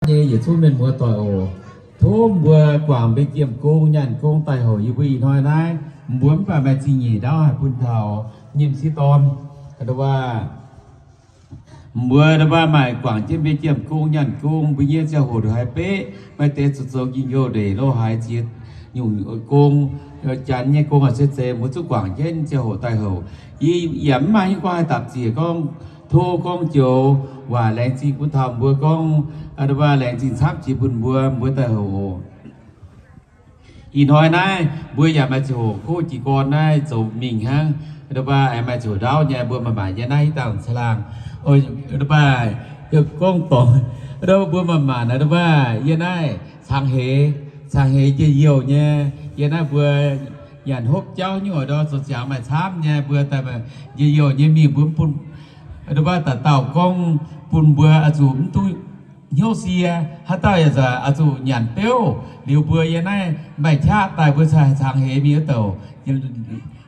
nyei yietc zungv mienh muoz doic oc. Tov mbuo guangc mbuo nyei jiemh gong nyaanh gong daaih houc yie mbuo ih hnoi naaiv. Mbuo mv baac maaih zingh nyeic ndaauv haih bun taux nyei m'sieqv dorn. Mbuo ndongc baac maaih guangc jienv mbuo nyei jiemh gong nyaanh gong, mbuo nyei ziangh hoc ndongc haaix beqv maaih deix zuqc zoux njien-youh ndeic lo haaix ziex nyungc gong, janx nyei gong aac se zeiz mbuo zungv guangc jienv ziangh hoc daaih houc. Yie yaac mv maaih haaix nyungc gorngv haih dapc ziec gorngv, tov gorngv joux waac laengz zingh bun taux mbuo gorngv, ndongc baac laengz zingh camv jiex bun mbuo, mbuo daaih houc oc. Ih hnoi naaiv mbuo yaac maaih ziangh hoc kov jiez gorn naaiv zoux mingh hnangv. Ndongc baac aengx maaih ziangh hoc ndaauv nyei, mbuo manc-manc yie naaiv hitv dangh caangh laangh. Ndongc baac gorngv dorngc, mbuo manc-manc naaiv, ndongc baac yie naaiv cangx heix, cangx heix njien-youh nyei. Yie naaiv mbuo nyanc hopv jauv nyungc ndau zoux ziangx maaih camv nyei, mbuo daaih njien-youh nyei mingh mbuo mv bun, ndongc baac dauh dauh gorngv bun mbuo oix zuqc mv duqv hnyouv sie, haaix dauh yaac oix zuqc nyanc beuv. Liuz mbuo yie naaiv maaih qaqv daaih mbuo cangx heix mingh wuov douc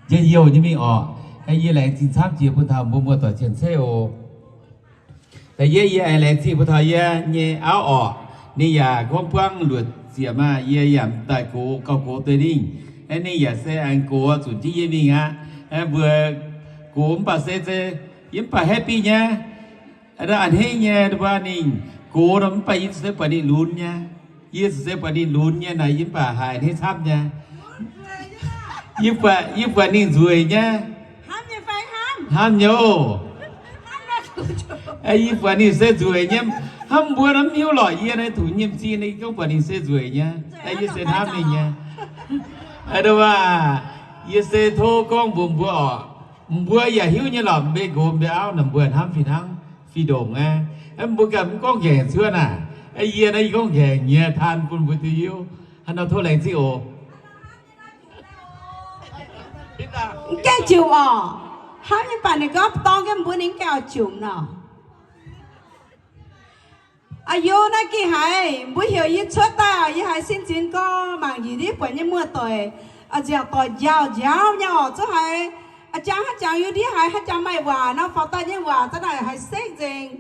njien-youh nyei mingh orqc. Yie laengz zingh camv jiex bun taux mbuo muoz-doic cien-ceqv oc. Da'yietv yie aengx laengz zingh bun taux yie nyei auv orqc. Ninh yaac gorngv buangv luoqc ziepc maah, yie yaac daaih gox gauh gox deix ninh. Ninh yaac se aengx gox zunc jienv yie mingh aqv. Mbuo gox mv baac se, se yie mv baac happy nyei. A'hneiv nyei, mbuo ninh gox nor mv baac yie zuqc se buatc ninh lunx nyei. Yie zuqc se buatc ninh lunx nyei naaic yie mv baac haiz a'hneiv camv nyei. Yie buatc, yie buatc ninh nzueic nyei. Hnamv nyei oc. Yie buatc ninh se nzueic nyei. Hnamv mbuo nor mv hiuv lorqc, yie naaiv tungx nyei m'zing naaiv gorngv buatc ninh se nzueic nyei. Yie se hnamv ninh nyei. Ndongc baac yie se tov gorngv mbuox mbuo orqc, mbuo yaac hiuv nyei lorqc, mbuo nqox mbuo auv naaic mbuo hnamv fih hnangv fih ndongc aqv. Mbuo ganh mv gorngv nqaengc cuotv naaic, yie naaiv yie gorngv nqaengc nyei taan bun mbuo duqv hiuv. Hnangv nor tov laengz zingh oc. Mv gaengh jumc orqc. Hnamv nyei baac ninh gorngv dorng jienv mbuo ninh mv gaengh oix jumc nor. A'yoh, naaiv gengh haiz mbuo heuc yie cuotv daaih, yie haiz sin zinx gorngv mangc njiec ndiev buatc nyei muoz-doic, nziaauc doic njaaux njaaux nyei orqc, zungv haiz a'jang haaix jangx yiem ndiev haiz haaix jangx maaih waac nor, faaux daaih nyei waac za'naaic haiz sekv nzengc,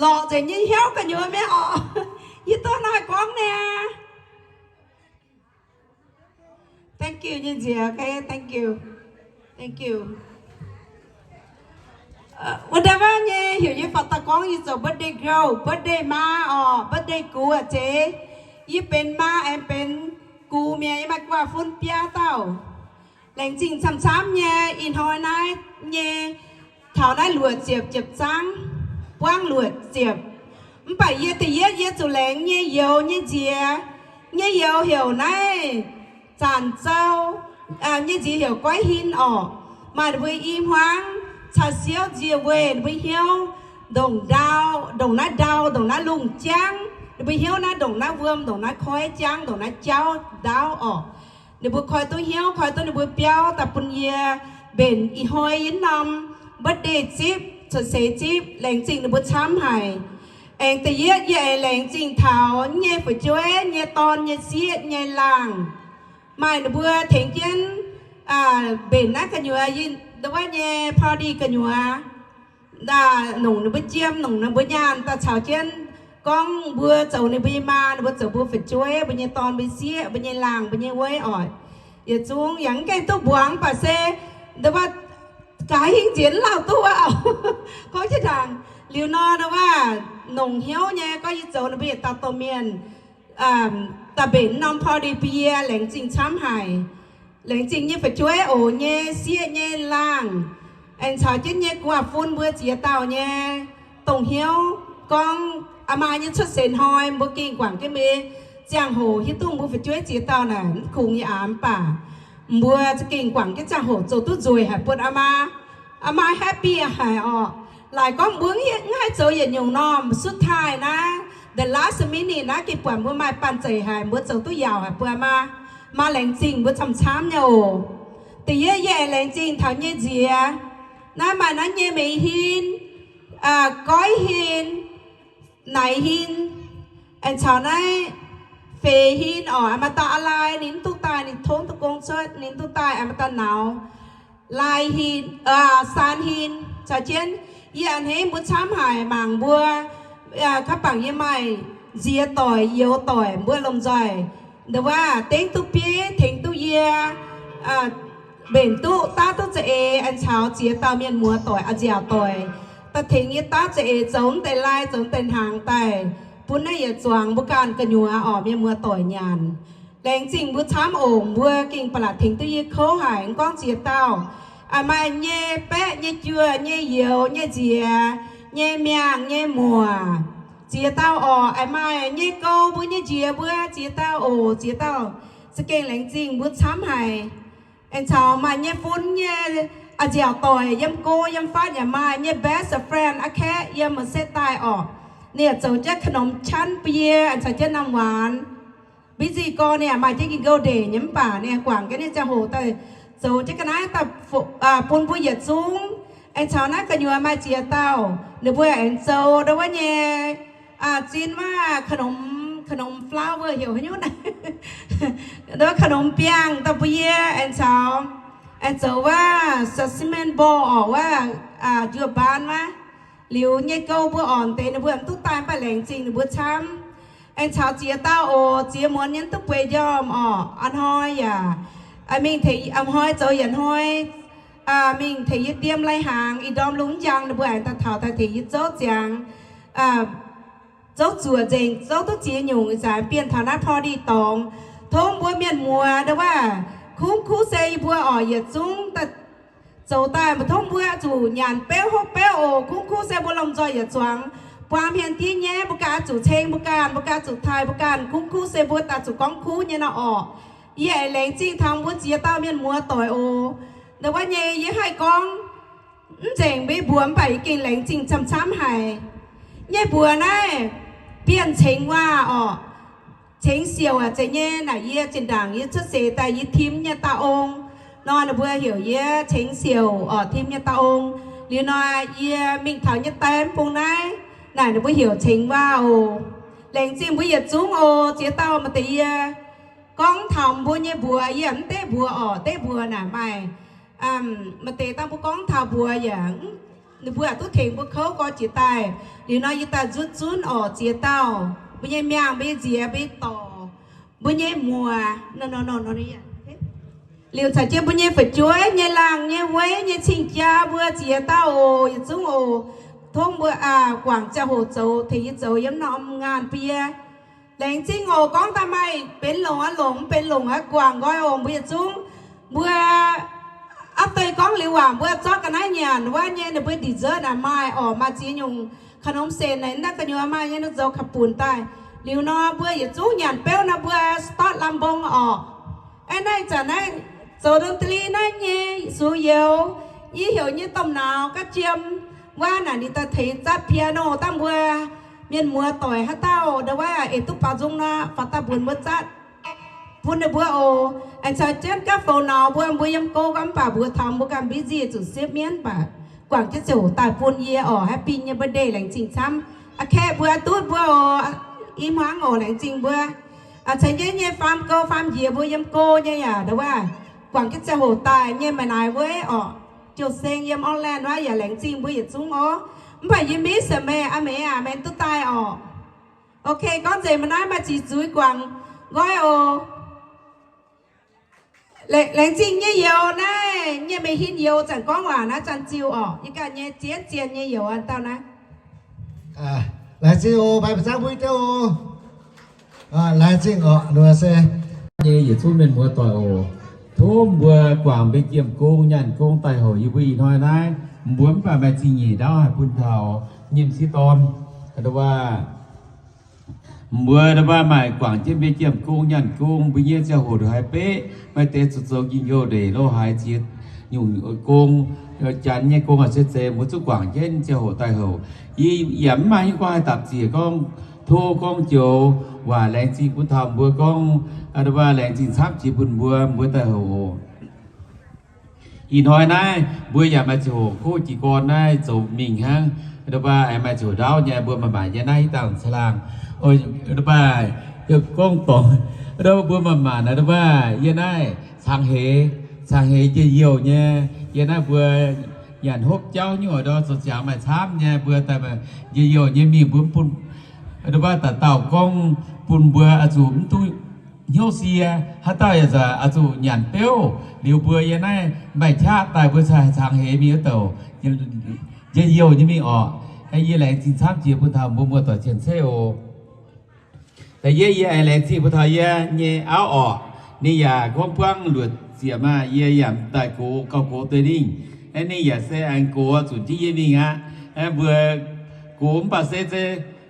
lorqc nzengc nyei hnyouv gu'nyuoz mi'aqv orqc. Yie duqv naaiv gorngv niaa. Thank you nyei nziex, okay, thank you, thank you. Wuov deix wuov nyei heuc yie faaux daaih gorngv yie zoux birthday girl, birthday maa orqc, birthday gux a'zeiz. Yie benx maa aengx benx gux mi'aqv, yie maaih gu'nguaaz fun biaa dauh. Laengz zingh camv-camv nyei ih hnoi naaiv nyei, taux naaiv luoqc ziepc, ziepc zangv, buangv luoqc ziepc. Mv baac yie da'yietv yie zuqc laengz nyei youz nyei nziex. Nyei youz heuc naaiv Zanc Zou, nyei nziex heuc Goiv Hin orqc. Maaih ninh mbuo i hmuangv caux siouv nzie weih ninh mbuo hnyouv ndongc ndau, ndongc naaiv ndau, ndongc naaiv lungh jangv. Ninh mbuo hnyouv naaiv ndongc naaiv wuom, ndongc naaiv koiv jangv, ndongc naaiv jauv ndaauv orqc. Ninh mbuo koi duqv hnyouv, koi duqv ninh mbuo biauv daaih bun yie mbenc ih hnoi yie norm birthday zipv, cuotv seix zipv, laengz zingh ninh mbuo camv haic. Aengx da'yietv yie aengx laengz zingh taux nyei fu'jueiv nyei dorn nyei sieqv nyei laangh. Maaih ninh mbuo tengx jienv mbenc naaiv gu'nyuoz, ndau wuov nyei party gu'nyuoz. Nongc ninh mbuo jiem, nongc ninh mbuo nyaanh daaih caux jienv gorngv mbuo zoux ninh mbuo nyei maa, ninh mbuo zoux mbuo fu'jueiv, mbuo nyei dorn, mbuo sieqv, mbuo nyei laangh, mbuo nyei wuov orqc. Yietc zungv yaac mv gaengh duqv mbuangz baac se ndau wuov gaax hingv nzienx lauh duqv wuov. Gorngv jienv ndaangc liuz nor, ndau wuov nongc hnyouv nyei gorngv yie zoux ninh mbuo yietc dauh domh mienh daaih mbenc norm party bun yie, laengz zingh camv haic. Laengz zingh nyei fu'jueiv oc, nyei sieqv nyei laangh, aengx caux jienv nyei gu'nguaaz-fun mbuo ziex dauh nyei dongh hnyouv gorngv aa maa nyei cuotv seix hnoi mbuo gengh guangc jienv mbuo nyei ziangh hoc hiuv duqv mbuo fu'jueiv ziex dauh naaic mv kungx nyei aqv. Mv baac mbuo za'gengh guangc jienv ziangh hoc zoux duqv nzueic haic bun aa maa. Aa maa happy haic orqc. Laaic gorngv mbuo mv haih zoux yietc nyungc nor, สุดท้าย naaiv the last minute naaiv gengh buatc mbuo maaih banh zeic haic, mbuo zoux duqv yaauc haic bun aa maa. Maa laengz zingh mbuo camv-camv nyei oc. Da'yietv yie aengx laengz zingh taux nyei nziex. Naaiv maaih naaiv nyei Meix Hin, Goiv Hin, Naix Hin, aengx caux naaiv Feix Hin orqc. Maaih dauh aa lai ninh mv duqv daaih, ninh tov duqv gong cuotv, ninh mv duqv daaih. Maaih dauh nauz, Lai Hin, Saan Hin caux jienv. Yie a'hneiv mbuo camv haic mangc mbuo, kaav bangc yie maaih nziex doic youz doic mbuo lomh nzoih, nda'wuov dengv duqv bieiv tengx duqv yie, mbenc duqv daav duqv za'eix, aengx caux ziex dauh mienh muoz doic, a'nziaauc doic, daaih tengx yie daav za'eix zoux mv deix lai, zoux mv deix hnaangx daaih bun naaiv yietc zuangx mbuo ganh gu'nyuoz orqc, mienh muoz doic nyanc. Laengz zingh mbuo camv oc. Mbuo gengh ba'laqc tengx duqv yie kouv haic, mv gorngv ziex dauh, a'maih nyei baeqv nyei juoh nyei youz nyei nziex nyei miangh nyei muoc, ziex dauh orqc, a'maih nyei gou mbuo nyei njiec mbuo ziex dauh oc. Ziex dauh za'gengh laengz zingh mbuo camv haic. Aengx caux maaih nyei fun nyei a'nziaauc doic yiem go yiem fatv yaac maaih nyei best friend a'kaeqv yiem m'setv daaih orqc. Ninh yaac zoux jienv ขนมชั้น bun yie, aengx caux jienv น้ำหวาน. Mbiv nzih gorx ninh yaac maaih jienv ging gouv ndeic nyei mv baac ninh yaac guangc jienv ninh ziangh hoc daaih zoux jienv ga'naaiv daaih bun mbuo yietc zungv. Aengx caux naaiv gu'nyuoz maaih ziex dauh, ninh mbuo aengx zoux nda'wuov nyei zinh wuov ขนม ขนม flour heuc haaix nyungc, nda'wuov ขนม biangh daaih bun yie, aengx caux aengx zoux wuov สะซีเมนต์ ball orqc, wuov njuov mbaan wuov. Liuz nyei gouv mbuo orqc deix ninh mbuo mv duqv daaih mv baac laengz zingh ninh mbuo camv. Aengx caux ziex dauh oc, ziex muonz nyei mv duqv bueix njormh orqc, a'hnoi yaac mingh tengx, a'hnoi zoux yietc hnoi, mingh tengx yie diem lai-hnaangx, ih ndorm lungh njang ninh mbuo aengx daaih taux daaih tengx yie zouv ziangx, zouv zuoqc nzengc, zouv duqv ziex nyungc, ih zanc bienh taux naaiv พอดี dorngx. Tov mbuo mienh muoz nda'wuov, kungx kuv se yie mbuo orqc yietc zungv daaih zoux daaih, mv tov mbuo zuqc nyanc beuv hopv beuv oc. Kungx kuv se mbuo lomh nzoih yietc zuangx buang hmien diev nyaiv, mbuo ganh zuqc ceng mbuo ganh, mbuo ganh zuqc taaih mbuo ganh. Kungx kuv se mbuo daaih zuqc gorngv kuv nyei nor orqc. Yie aengx laengz zingh taux mbuo ziex dauh mienh muoz doic oc. Nda'wuov nyei yie haih gorngv mv nzengc mbuo mbuox mv baac yie gengh laengz zingh camv-camv haic. Nyei mbuox naaiv bienh cengx waac orqc. Cengx siouc aac, zeiz nyei naaic yie zinh ndaangc yie cuotv seix daaih yie tim nyei dauh ong nor, ninh mbuo heuc yie cengx siouc orqc, tim nyei dauh ong. Liuz nor yie mingh taux nyei daaih mv bung naaiv naaic ninh mbuo heuc cengx waac oc. Laengz zingh mbuo yietc zungv oc. Ziex dauh maaih deix yie gorngv taux mbuo nyei mbuox, yie mv deix mbuox orqc, deix mbuox naaic maaih maaih deix dangh mbuo gorngv taux mbuox yaac ninh mbuo duqv tengx mbuo kouv gorx jiex daaih. Liuz nor yie daaih nzutv zunv orqc, ziex dauh mbuo nyei miangh, mbuo nyei nziex, mbuo nyei dorc, mbuo nyei muoc, liuz caux jienv mbuo nyei fu'jueiv nyei laangh nyei weiv nyei cing-jaa mbuo ziex dauh oc, yietc zungv oc. Tov mbuo guangc ziangh hoc zoux, tengx yie zoux yiem norm ngaanh bun yie. Laengz zingh oc. Gorngv daaih maaih benx longc aqv, longc mv benx longc aqv, guangc nqoi oc. Mbuo yietc zungv, mbuo apv deix gorngv liuz waac mbuo zorqv ga'naaiv nyanc wuov nyei, ninh mbuo dessert naaic maaih orqc, maaih ziex nyungc ขนมเส้น naaic, naaiv gu'nyuoz maaih nyei, ninh zoux ข้าวปุ้น daaih. Liuz nor mbuo yietc zungv nyanc beuv nor mbuo สต๊อต lamh mbong orqc. Aeqv, naaiv zanc naaiv zoux ดนตรี naaiv nyei sux youz, yie heuc nyei domh nauz ga'jiem wuov naaic ninh daaih tengx zatv piano dangh mbuo mienh muoz doic haaix dauh nda'wuov eix duqv baaux nzung nor, faaux daaih mbuox mbuo zatv bun ninh mbuo oc. Aengx caux jienv gapv foux nauz mbuo, mbuo yiem go gorngv mv baac mbuo taux mbuo ganh busy zuqc siepv mienv, mv baac guangc jienv ziangh hoc daaih bun yie orqc. Happy nyei birthday, laengz zingh camv. A'kaeqv mbuo duqv mbuo oc. I hmuangv oc, laengz zingh mbuo caux jienv nyei faam gouv faam njiec mbuo yiem go nyei yaac nda'wuov guangc jienv ziangh hoc daaih nyei maaih naaiv wuov orqc. Jiouv Seng yiem Auckland wuov yaac laengz zingh mbuo yietc zungv oc. Mv baac yie miss meih aqv, meih aac, meih duqv daaih orqc. Ok, gorngv nzengc mbuo naaiv maaih ziqc zuiz guangc nqoi oc. Laengz zingh nyei youz naaiv, nyei meih hin youz zanc gorngv waac naaiv zanc ziux orqc. Yie ganh nyei zien zien nyei youz dauh naaiv. Laengz zingh oc, maiv ba'zangv mbuo deix oc. Laengz zingh oc, se nyei yietc zungv mienh muoz doic oc. Tov mbuo guangc mbuo jiemh gong nyanc gong daaih houc yie mbuo ih hnoi naaiv. Mbuo mv baac maaih zingh nyeic ndaauv haih bun taux nyei m'sieqv dorn. Mbuo nda'baav maaih guangc jienv mbuo jiemh gong nyanc gong, mbuo nyei ziangh hoc ndongc haaix beqv, maaih deix zuqc zoux njien-youh ndeic lo haaix ziex nyungc gong, janx nyei gong aac se zeiz mbuo zuqc guangc jienv ziangh hoc daaih houc. Yie yaac mv maaih hnyouv gorngv haih dapc ziec gorngv tov gorngv joux waac laengz zingh bun taux mbuo gorngv, nda'baav laengz zingh camv jiex bun mbuo, mbuo daaih houc oc. Ih hnoi naaiv mbuo yaac maaih ziangh hoc kov jiez gorn naaiv zoux mingh hnangv. Nda'baav aengx maaih ziangh hoc ndaauv nyei, mbuo maaih maanc yie naaiv hitv dangh caangh laangh. Nda'baav gorngv dorngc, mbuo maaih maanc nda'baav yie naaiv cangx heix, cangx heix njien-youh nyei. Yie naaiv mbuo nyanc hopv jauv nyungc ndor zoux ziangx maaih camv nyei, mbuo daaih njien-youh nyei mingh mbuo mv bun Nduov baav dauh dauh gorngv bun mbuo oix zuqc mv duqv hnyouv sie, haaix dauh yaac zuqc oix zuqc nyanc beuv. Liuz mbuo yie naaiv maaih qaqv daaih mbuo cingx haih cangx heix mingh wuov douc njien-youh nyei mingh orqc. Yie laengz zingh camv jiex bun taux mbuo muoz-doic cien-ceqv oc. Da'yietv yie aengx laengz zingh bun taux yie nyei auv orqc. Ninh yaac gorngv buangv luoqc ziepc maah, yie yaac daaih gox gauh gox deix ninh. Ninh yaac se aengx gox zuqc jienv yie mingh aqv. Mbuo gox mv baac se, se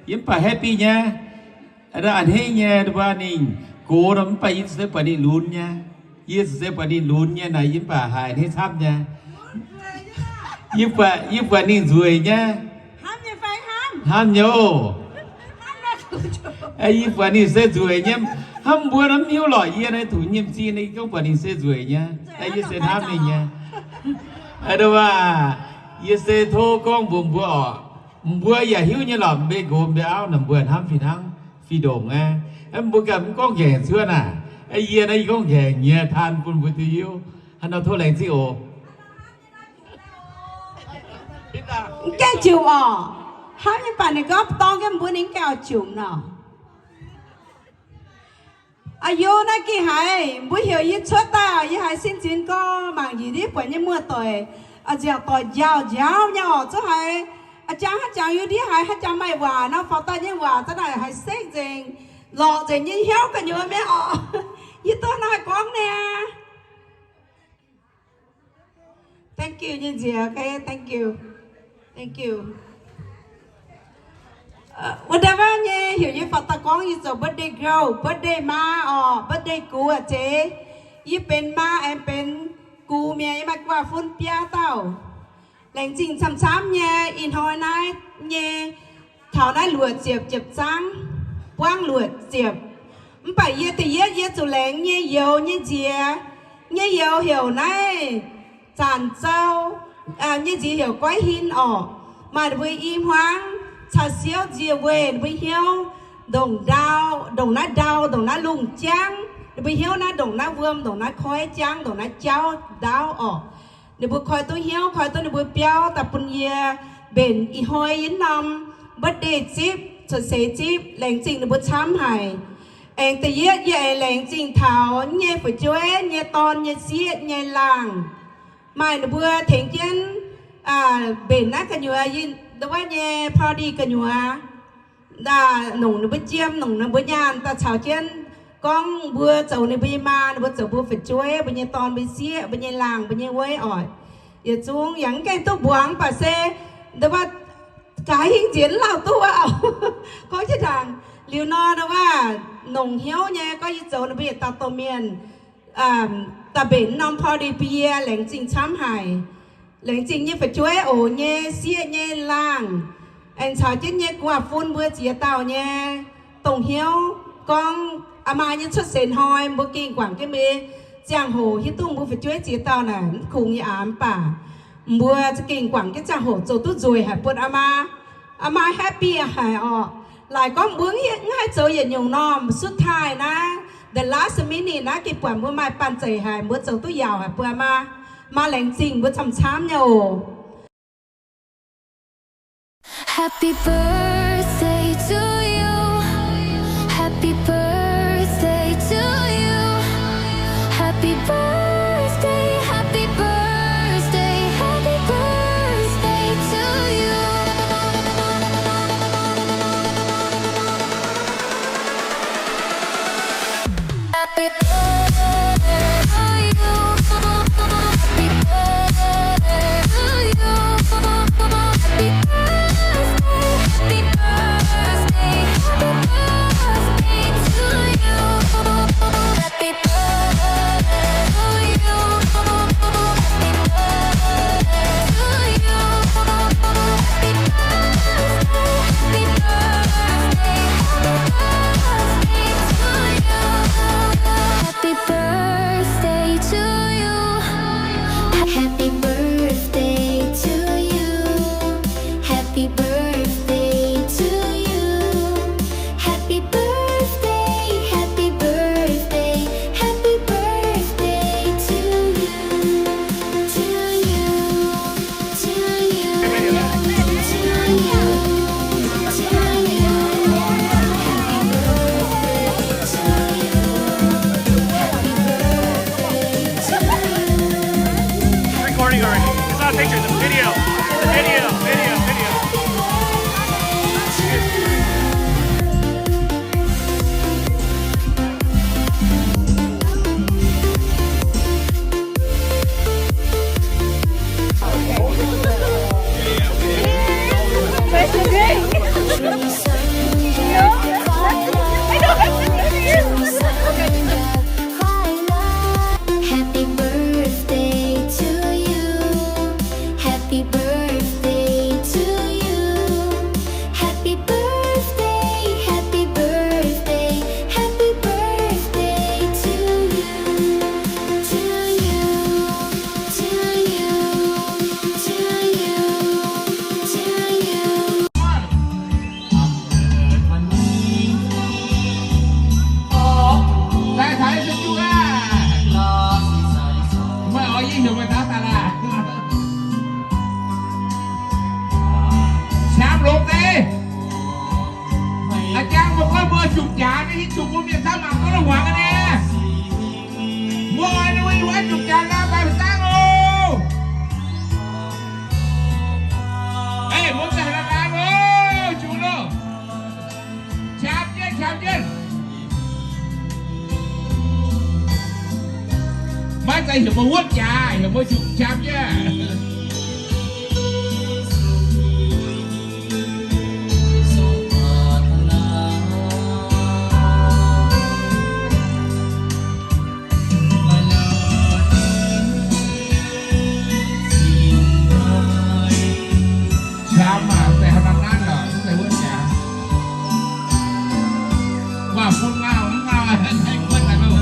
yie mv baac happy nyei. A'hneiv nyei mbuo ninh gox nor mv baac yie zuqc se buatc ninh lunx nyei. Yie zuqc se buatc ninh lunx nyei naaic yie mv baac haiz a'hneiv camv nyei. Yie buatc, yie buatc ninh nzueic nyei. Hnamv nyei oc. Yie buatc ninh se nzueic nyei. Hnamv mbuo nor mv hiuv lorqc, yie naaiv tuc nyim zing naaiv yie gorngv buatc ninh se nzueic nyei. Yie se hnamv ninh nyei. Aa, yie se tov gorngv mbuox mbuo orqc, mbuo yaac hiuv nyei lorqc, mbuo nqox mbuo auv naaic mbuo hnamv fih hnangv fih ndongc aqv. Mbuo ganh mv gorngv nqaengc cuotv naaic. Yie naaiv yie gorngv nqaengc nyei taan bun mbuo duqv hiuv. Hnangv nor tov laengz zingh oc. Mv gaengh jomc orqc. Hnamv nyei baac ninh gorngv dorng jienv mbuo ninh mv gaengh oix jomc nor. A'yoh, naaiv gengh haiz mbuo heuc yie cuotv daaih, yie haiz sin zinx gorngv mangc njiec ndiev buatc nyei muoz-doic, a'nziaauc doic njaaux njaaux nyei orqc, zungv haiz a'jang haaix jangx yie ndiev haiz haaix jangx maaih waac nor, faaux daaih nyei waac za'naaic haiz sekv nzengc, lorqc nzengc nyei hnyouv gu'nyuoz mi'aqv orqc. Yie duqv hnangv naaiv gorngv niaa. Thank you nyei nziex, okay, thank you. Thank you. Wuov deix wuov nyei heuc yie faaux daaih gorngv yie zoux birthday girl, birthday maa orqc, birthday gux aqv zeiz. Yie benx maa aengx benx gux mi'aqv, yie maaih gu'nguaaz-fun biaa dauh. Laengz zingh camv-camv nyei ih hnoi naaiv nyei taux naaiv luoqc ziepc, ziepc zangv, buangv luoqc ziepc. Mv baac yie da'yietv yie zuqc laengz nyei youz nyei nziex. Nyei youz heuc naaiv Zanc Zou, nyei nziex heuc Goiv Hin orqc. Maaih ninh mbuo i hmuangv caux siouv nzie weih ninh mbuo hnyouv ndongc ndau, ndongc naaiv ndau, ndongc naaiv lungh jangv, ninh mbuo hnyouv naaiv ndongc naaiv wuom, ndongc naaiv koiv jangv, ndongc naaiv jauv ndaauv orqc. Ninh mbuo koi duqv hnyouv, koi duqv ninh mbuo biauv daaih bun yie mbenc ih hnoi yie norm birthday zipv, cuotv seix zipv, laengz zingh ninh mbuo camv haic. Aengx da'yietv yie aengx laengz zingh taux nyei fu'jueiv nyei dorn nyei sieqv nyei laangh. Maaih ninh mbuo tengx jienv mbenc naaiv gu'nyuoz, wuov nyei party gu'nyuoz. Nongc ninh mbuo jiem, nongc ninh mbuo nyaanh daaih caux jienv gorngv mbuo zoux ninh mbuo nyei maa, ninh mbuo zoux mbuo fu'jueiv, mbuo nyei dorn, mbuo sieqv, mbuo nyei laangh, mbuo nyei weiv oc. Yietc zungv yaac mv gaengh duqv mbuangz, mv baac se nda gaax hingv nziex lauh duqv wuov. Gorngv jienv ndaangc liuz nor, nda wuov nongc hnyouv nyei gorngv yie zoux ninh mbuo yietc dauh domh mienh daaih mbenc norm party bun yie, laengz zingh camv haic. Laengz zingh nyei fu'jueiv oc, nyei sieqv nyei laangh, aengx caux jienv nyei gu'nguaaz-fun mbuo ziex dauh nyei dongh hnyouv gorngv aa maa nyei cuotv seix hnoi mbuo gengh guangc jienv mbuo ziangh hoc hiuv duqv mbuo fu'jueiv ziex dauh naaic mv kungx yaac mv baac mbuo za'gengh guangc jienv ziangh hoc zoux duqv nzueic haic bun aa maa. Aa maa happy haic orqc. Laaic gorngv mbuo mv haih zoux yietc nyungc normh, สุดท้าย naaiv, the last minute naaiv gengh buatc mbuo maaih banh zeic haic, mbuo zoux duqv yaauc haic bun aa maa. Maa laengz zingh mbuo camv-camv nyei oc. Happy birthday to you. Happy birthday to you. Happy birthday, happy birthday, happy birthday to you. Happy birthday to you. Happy birthday to you. Happy birthday. Happy Jomc jaax naaiv hiuv duqv mbuo mienh camv mangc duqv la'hmuangx aqv naaiv. Mbuo oix ninh mbuo yiem wuov jomc jaax naaiv fai fai dangv oc. Ei, mbuo mienh haaix nor naaiv oc, jomc loh. Qam jienv, qam jienv. Maiv zeiz heuc mbuo wuonv jaax, heuc mbuo jomc qam jienv. Qam aac, daaih hnangv naaiv lorqc, mv zeiz wuonv jaax. Waac bun ngau, mv ngau, wuonv naaiv loh.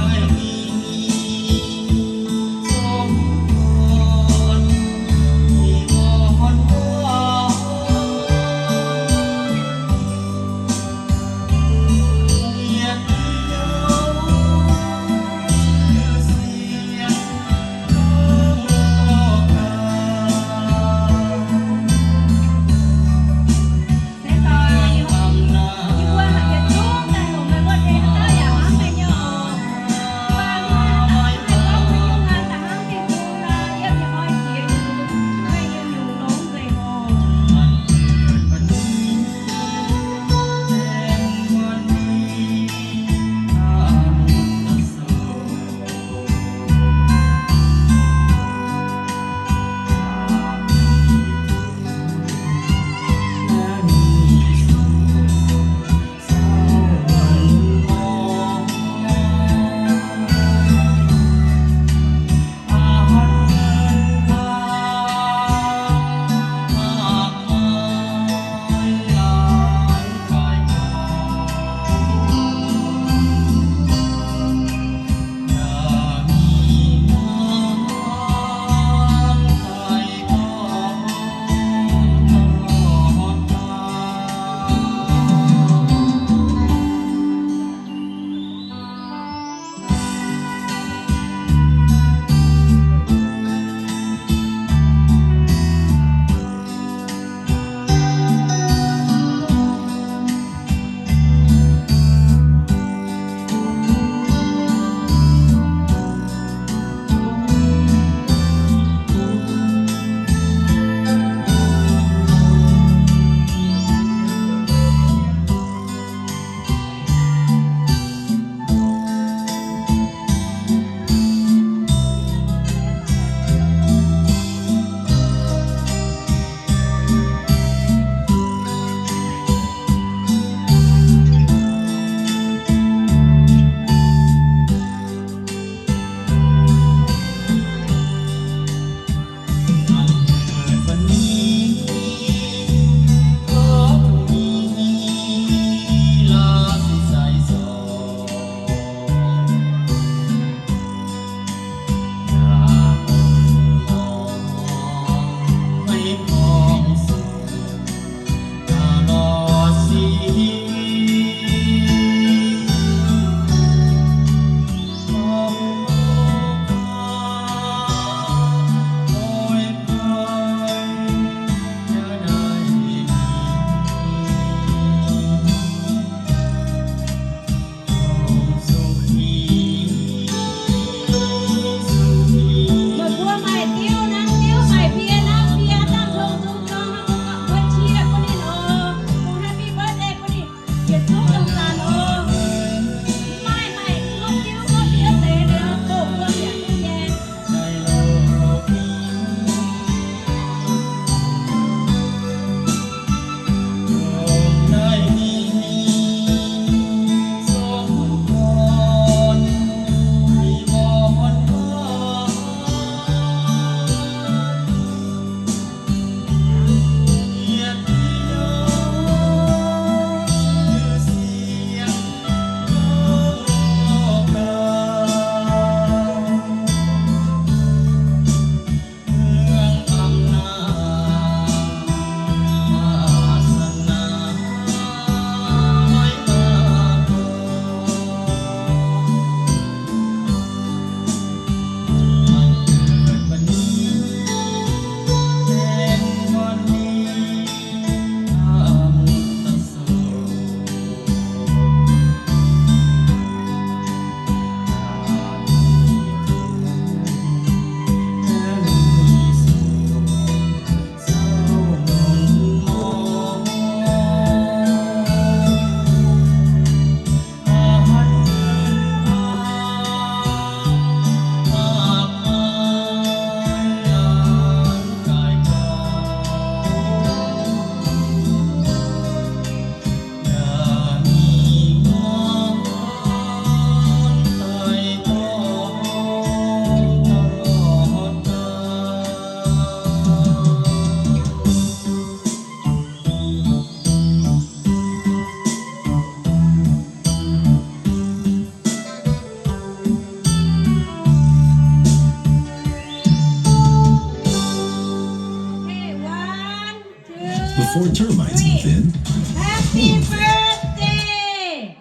Before termites move in. Happy birthday!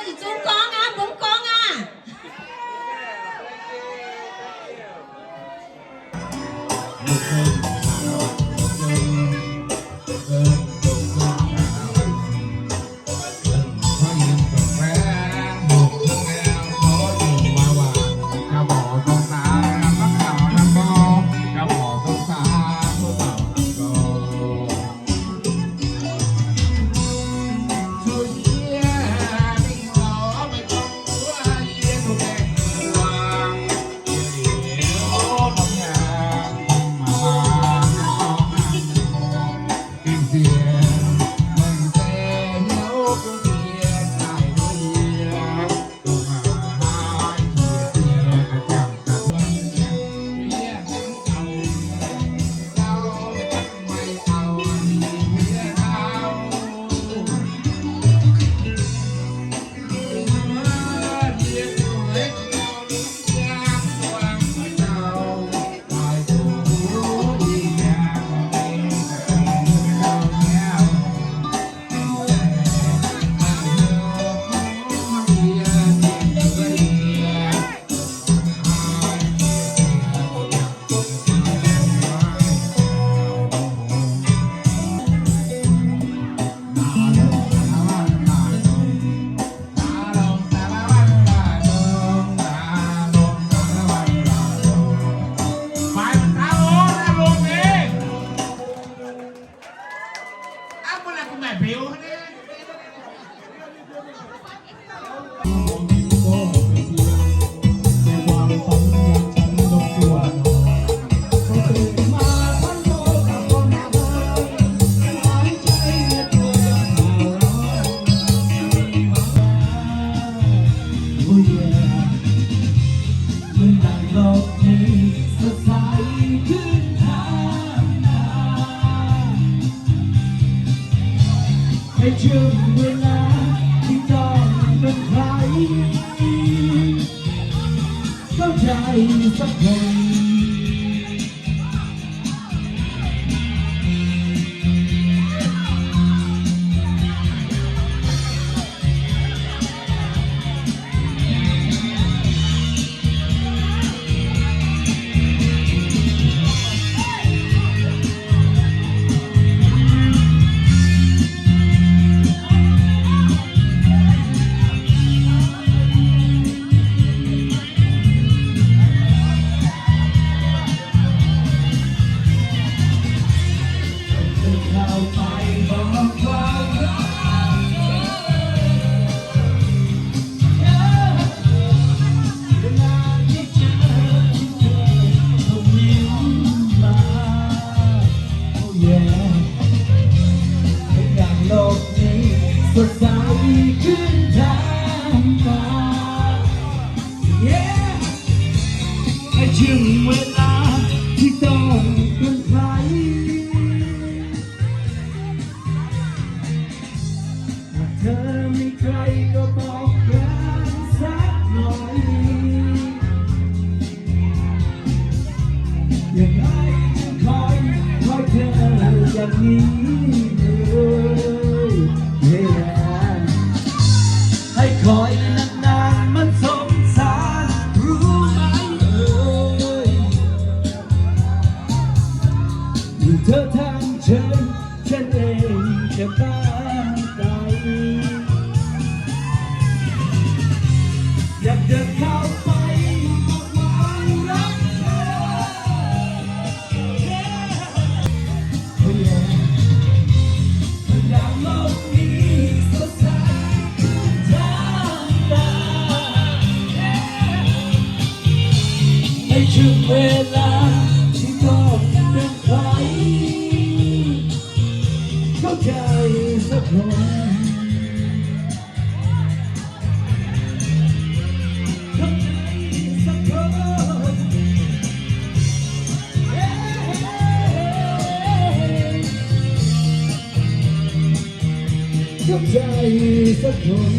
Ih zungv gorngv aqv, mv gorngv aqv. Hei, ช่วงเวลาที่ต้องเป็นใครเข้าใจสักคน สดใสขึ้นแทนตา Yeah ให้ถึงเวลาที่ต้องเป็นใคร หากเธอมีใครก็บอกกันสักหน่อย อยากให้ฉันคอย คอยเธออย่างนี้เลย Yeah ให้คอยนานๆ มันสงสารรู้ไหมเอ่ย ยิ่งเธอทำเฉย ฉันเองจะบ้าตาย อยากเดินเข้าไปบอกความรักเธอ Yeah อยากโลกนี้สดใสขึ้นแทนตา Yeah ในช่วงเวลาที่ต้องเป็นใคร เข้าใจสักคน เข้าใจสักคน เข้าใจสักคน